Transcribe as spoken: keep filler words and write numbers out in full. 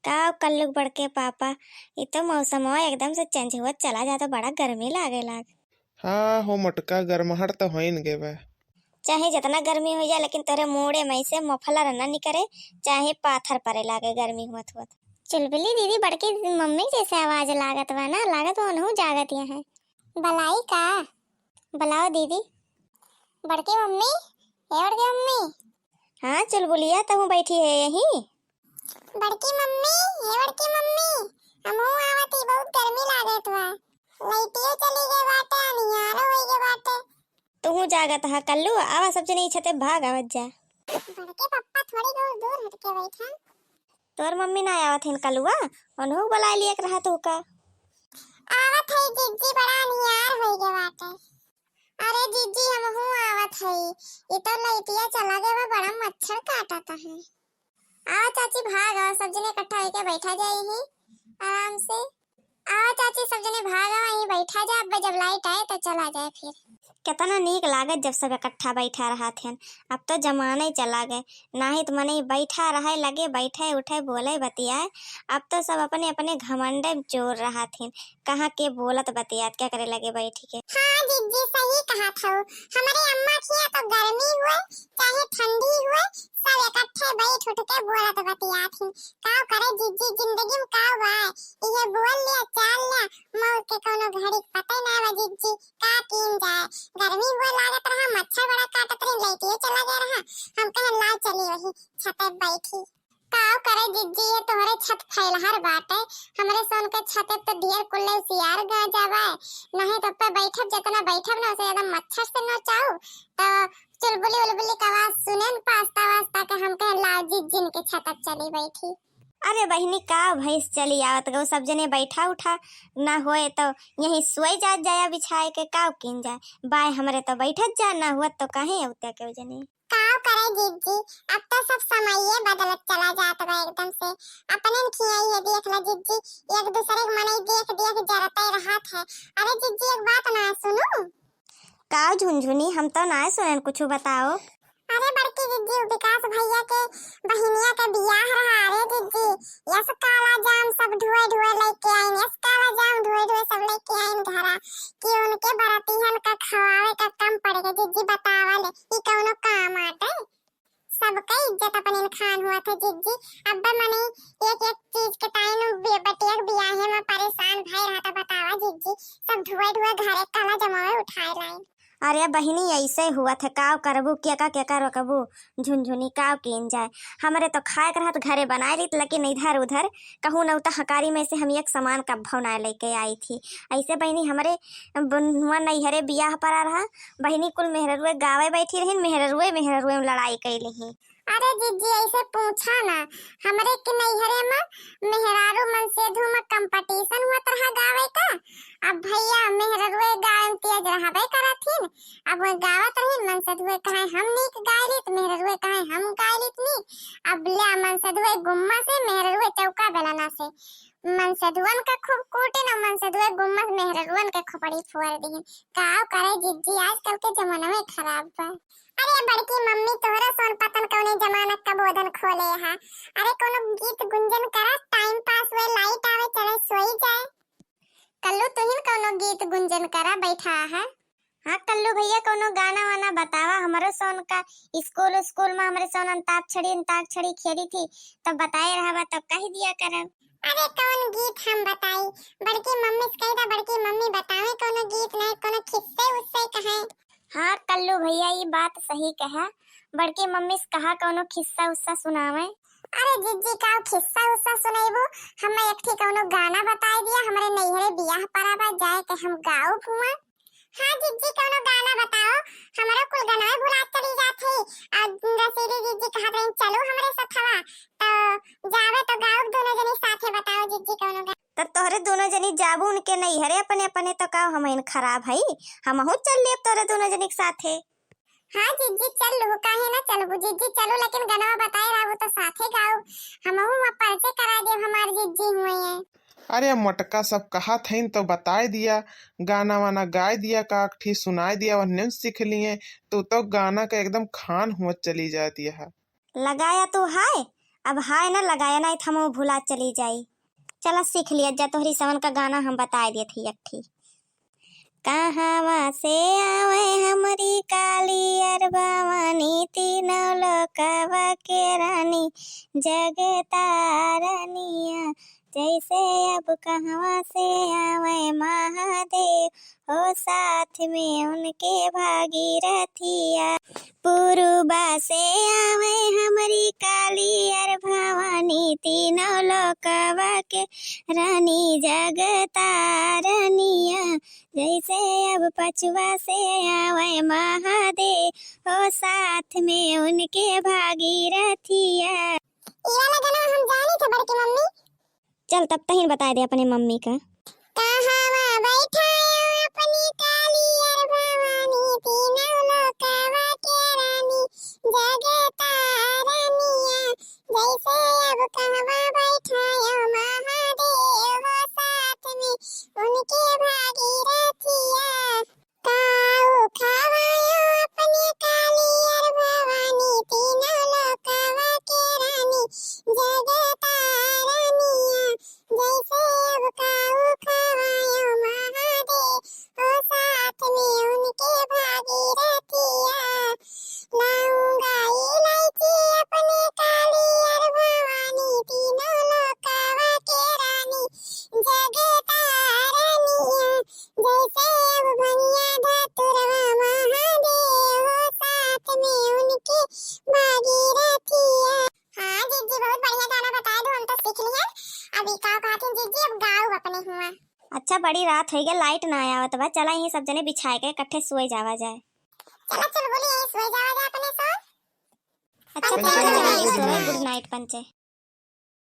का कल्लू बड़के पापा, ई तो मौसमवा एकदम से change हुआ चला जाता, बड़ा गर्मी लागे लाग। हाँ हो मोटका, गर्महट तो होइन गे बा। चाहे जितना गर्मी हो जाए, लेकिन तोरे मूड़े में से मफलर न निकरे, चाहे पाथर परे लागे गर्मी हुअत हुअत। चुलबुली दीदी, बड़की मम्मी जैसे आवाज लागत बा ना, लागत बा उनहू जागत यहाँ। बलाई का? बुलाओ दीदी। बड़की मम्मी, ए बड़की मम्मी। हाँ चुलबुलिया, तहूँ बैठी है यहीं? बड़की मम्मी, ए बड़की मम्मी, हमहू आवत ही, बहुत गर्मी लागत बा। लइटियो चली गए बाटे, अनियारो होई गए बाटे। तुहू जागत हा कल्लू, आवा सब जने ई छते भाग आवत जा। बड़के पप्पा थोड़ी बहुत दूर हट के बैठा। तोर मम्मी ना आवत हिन कलुआ, उन्हू बुलाए लिए रहा तू का। आवत है जिज्जी, बड़ा अनियार होई गए बाटे। अरे जिज्जी हमहू आवत है, ई तो लइटिया चला गए बा, बड़ा मच्छर काटत है। आवा चाची भाग आवा, सब जने इकट्ठा होके बैठा जाए ही आराम से। आवा चाची, सब जने भाग आवा, यहीं बैठा जा, अब जब लाइट आए तो चला जाए फिर। कितना नीक लागत जब सब इकट्ठा बैठा रहत हन। अब तो जमाने चला गए, नाहीं तो मनई बैठा रहे लगे, बैठे उठे बोले बतियाए। अब तो सब अपने अपने घमंडे में चोर रहत हन, कहाँ के बोलत बतियात केकरे लगे बैठ के। हाँ जिज्जी सही कहत हऊ, हमरे अम्मा खिया तो गर्मी हुए चाहे ठंडी हुए, सब इकट्ठे बैठ उठ के बोलत बतियात ही। का करे जिज्जी, जिंदगी में का बा, इहे बोल लिया, चाल लिया, मौत के कौनो घड़ी के पता ना बा जिज्जी। का कीन जाए, गर्मी हुए लागत रहा, मच्छर बड़ा काटत रही, लइटियो चला गया रहा। हम कहे ला चली वही छते बैठी। का करे जिज्जी, ये तोहरे छत फैलहर बाटे, हमरे सोन के छते तो ढेर कुल्ले सियार गांजा बा, नहीं तो पे बैठब, जितना बैठब ना उसे ज्यादा मच्छर से नोचाऊ। तो चुलबुली उलबुली के आवाज सुने न पास्ता वास्ता के, हम कहे लाओ जिज्जिन के छतप चली बैठी। अरे बहिनी का भैंस चली आवत गो, सब जने बैठा उठा ना होए तो यहीं सोई जात जाया बिछाए के, का कीन जाए, बाय हमरे तो बैठत जा, ना हुआ तो कहे उते के जने। का करे जिज्जी, अब तो सब समये बदलत चला जात बा एकदम से। अपने न खियाई है देख ला जिज्जी, एक दूसरे के मनई देख देख जरते रहत है। अरे जिज्जी एक बात ना सुनू। का झुनझुनी, हम तो ना सुनन कुछ बताओ। अरे बड़की जिज्जी, उ विकास भैया के बहिनिया के बियाह रहा। अरे जिज्जी, यस काला जाम सब ढुए ढुए लेके आइन, यस काला जाम ढुए ढुए सब लेके आइन घरा, कि उनके बरातिहन का खवावे का कम पड़ गए। जिज्जी बतावा ले, ई कौनो काम आटे? सबका इज्जत अपने खान हुआ था जिज्जी। अब मने एक एक चीज के ताई नु बे-, बेटिया के बियाहे में परेशान भय रहा था। बतावा जिज्जी, सब ढुए ढुए घरे काला जमावे उठाए लाइन। अरे बहिनी, ऐसे हुआ था, काव करबू, केका केका रोकबू, झुनझुनी काव कीन जाए। हमरे तो खाए के रहत घरे बनाए लीत, लेकिन इधर उधर कहूँ न उता हकारी में से हम एक सामान कब्भव ना लेके आई थी। ऐसे बहिनी, हमरे बनुआ नैहरे बियाह परा रहा, बहिनी कुल मेहररुए गावे बैठी रहिन, मेहररुए मेहररुए में लड़ाई कैले ही। अरे जिज्जी, ऐसे पूछा ना, हमरे के नैहरे में मेहरारू मनसेधू में competition हुआ तरह गावे का। अब भैया मेहररुए गावे में तेज रहबे करत हिन, अब वो गावत रहिन, मनसेधुए कहे हम नीक गाय लीत, मेहररुए कहे हम गाय लीत नीक। अब ल्या मनसेधुए गुम्मा से मेहररुए चौका बेलना से मनसेधुअन का खूब कूटिन और मनसेधुए गुम्मा से मेहररुअन के खोपड़ी फोड़ दिहिन। का करे जिज्जी, आजकल के जमाना में खराब बा। अरे बड़की मम्मी, तोहरा सोन पतन कौने जमाना का बोधन खोले हा। अरे कोनो गीत गुंजन करा, time pass हुए, लाइट आवे, चले सोई जाए। कल्लू तुहिन कौनो गीत गुंजन करा, बैठा है। हाँ कल्लू भैया, कौनो गाना वाना बतावा, हमरो सोन का स्कूल, स्कूल में हमरे सोन अंताक्षरी, अंताक्षरी खेली थी, तब बताए रहबा, तब कह दिया करब। अरे कौन गीत हम बताई, बड़की मम्मी से कह दा, बड़की मम्मी बतावे कौनो गीत नहीं, कौनो खिस्से उस्से कहे। हाँ कल्लू भैया, ई बात सही कहा, बड़की मम्मी से कहा कौनो खिस्सा उस्सा सुनावे। अरे जिज्जी, का खिस्सा उस्सा सुनैबू, हमें एक ठे कौनो गाना बताई दिया, हमरे नैहरे बियाह परा बा, जाए के हम गाउब हुआ। हाँ जिज्जी, कौनो गाना बताओ, हमरो कुल गनवे भुलात चली जात है। आ रसीली जिज्जी कहत रही, "चलू हमरे सथवा," तो जावे तो गाउब दोनों जनी साथे। बताओ जिज्जी कौनो गाना। तो तोहरे दोनों जनी जाबू उनके नैहरे अपने अपने, तो का हमइन खराब है, हमहू चल लेब तोहरे दोनों जनी के साथे। हाँ जिज्जी, चल लू, काहे ना चलबू जिज्जी, चलू, लेकिन गनवा बताए रहबू तो साथे गाउब, हमहू वहाँ परिचय करा देब, हमार जिज्जी हुए हैं। अरे मोटका, सब कहत हईन तो बताए दिया, गाना वाना गाए दिया, का ठी सुनाए दिया, वहने सीख लिए। तू तो गाना का एकदम खान हुआ चली जाती है। लगाया तू हाय, अब हाय न लगाया, नाहीं त हमहू भुला चली जाई। चला सीख लिया जा, तोहरी सवन का गाना हम बताए देत ही एक ठी। कहाँ से आवे हमरी काली अर भवानी, तीनों लोकवा के रानी जगतारनिया। जैसे अब कहाँ से आवे महादेव, हो साथ में उनके भागीरथिया। पूरुबा से आवे हमरी काली अर भवानी, तीनों लोकवा के रानी जगतारनिया। जैसे अब पछुआ से आवे महादेव, हो साथ में उनके भागीरथिया। ई वाला गाना हम जानी थे बड़की मम्मी। चल तब तहिन बताए दे अपने मम्मी का। कहावा बैठायो अपनी काली अर भवानी, तीनों लोकवा के रानी जगतारनिया। जैसे अब कहवा बैठायो महादेव, हो साथ में उनके भागीरथिया। काऊ खवायो अपने काली अर भवानी, तीनों लोकवा के रानी जगतारनिया। जैसे अब काऊ खवायो महादेव, हो साथ में उनके भागीरथिया। लौंगा इलायची अपने काली अर भवानी, तीनों लोकवा के रानी जगतारनिया। जैसे अब भंगिया धतुरवा महादेव, हो साथ में उनके भागीरथिया। हाँ जीजी, बहुत बढ़िया गाना बताए दो, हम तो सीख लिए। अब ई का कहत हैं जीजी, अब गाओ अपने हुआ। अच्छा, बड़ी रात होइ गई, लाइट ना आवत बा, चला यहीं सब जने बिछाए के इकट्ठे सोए जावा जाए। चला चुलबुली, यहीं सोए जावा जाए अपने सब। अच्छा, पंचे, चला, चला, यहीं सोए, गुड नाइट पंचे।